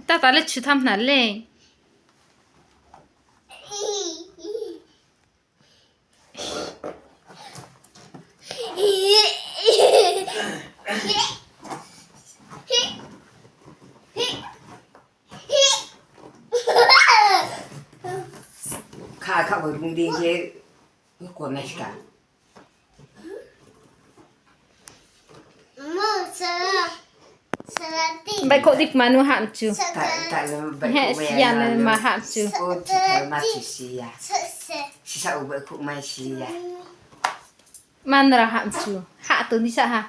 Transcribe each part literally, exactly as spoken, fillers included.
Tata le chu tham na le. Kha, kha, bo rung di khe, ko nai ska. Baihkhouh di kma nu ham chu. He, siya le ma ham chu. Sisa u baihkhouh mai siya. Ma nrao ham chu. Ha tong di sa ha.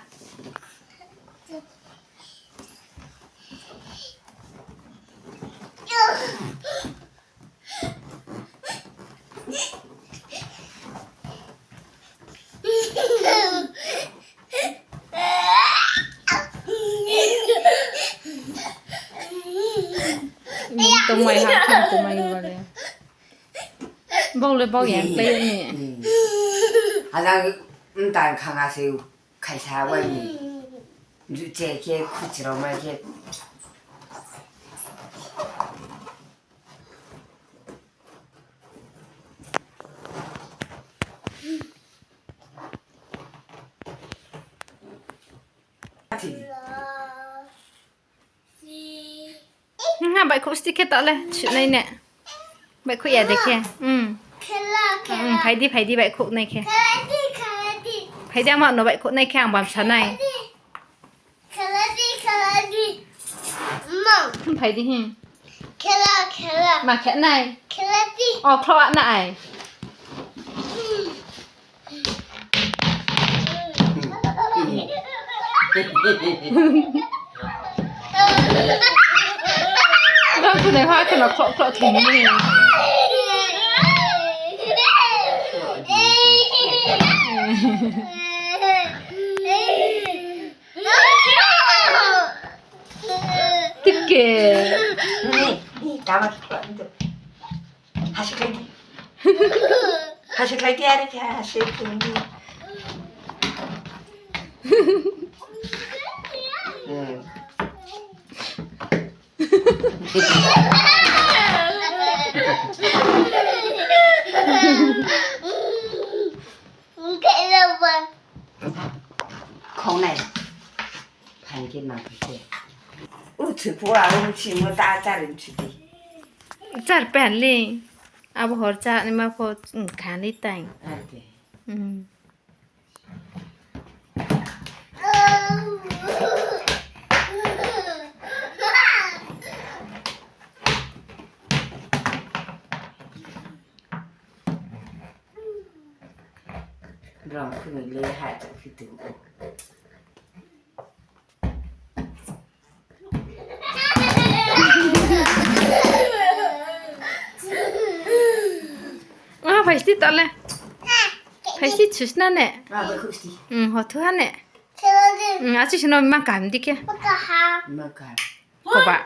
Tongmai ha, tongmai ba le. Bau le bau yang klái ni. Ada mtan khang a se khaisa wai ni. Ju che khe khuchi rao mai khe. Nang baihkhouh sti khe ta le, suh nai ne. Baihkhouh ya de khe. Phai di, phai di, baihkhouh nai khe. Phai di, ama no baihkhouh nai khe, ang bam sa nai. Phai di, hi. Ma khe nai. O, khloh nai. Bang khunai ha kheno khloh khloh thung ni. Tike. Ni, ni, tama khloh ni to. Hasi khlai di. Hasi khlai di, are khe hasi khlai di. Hmm. Khongnai. Phai khe ma phai khe. U thuphu a u chimo ta char in chuti. Char pen le. Abo hor chá naima pho, um, kha ni tang. Ate. Um. Brang khunui le ha chak phi tong. Ah, phai sti ta le. Phai sti chusna ne. Ah, bai khuk sti. Hmm, ho thu ha ne. Hmm, achi sino ma kam di khe. Ma kam. Koba.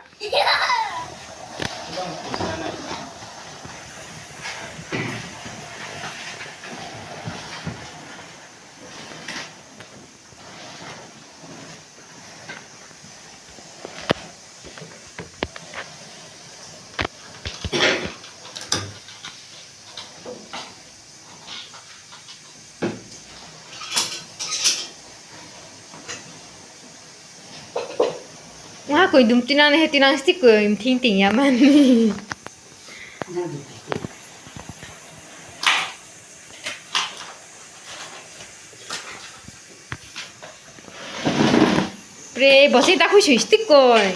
Nga koi dum tinang ni he tinang sti koi mthing ting ya man ni. Pre, bo se da khui sui stick koi.